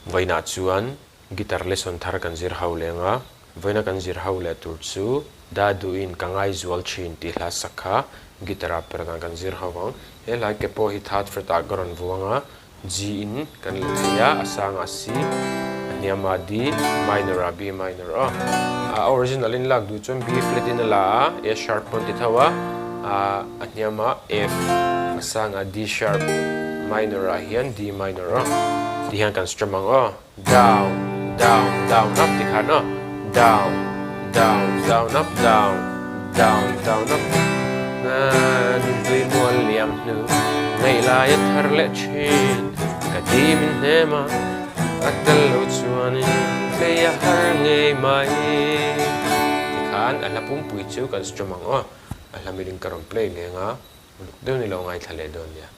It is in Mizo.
Vawiinah chuan guitar lesson thar kan zir ho leng a, vawiina kan zir ho leh tur chu Da duhin ka ngaizual thin tih hla sak kha guitar ah per dan kan zir ho ang. He hlai ke pawh hi third fret ah ka rawn vuang a, G in kan la thei a, a sangah C, a hniamah D minor ah B minor aw. A original in lak duh chuan B flat in a la a, A sharp pawn ti tho a, a hniamah F, a sangah D sharp minor ah hian D minor aw. Ti hian kan strum ang aw. Down, down, down, up ti khan aw. Down, down, down, up, down, down, down, up. Na nunpui mual liam hnu ngaih lai a thar leh thin. Ka dim in hnem a, a tel lo chuanin tlei a har ngei mai. Ti khan a hla pumpui chu kan strum ang aw. A hla miling ka rawn play leng a, uluk deuh ni lo ngaithla leh dawn nia.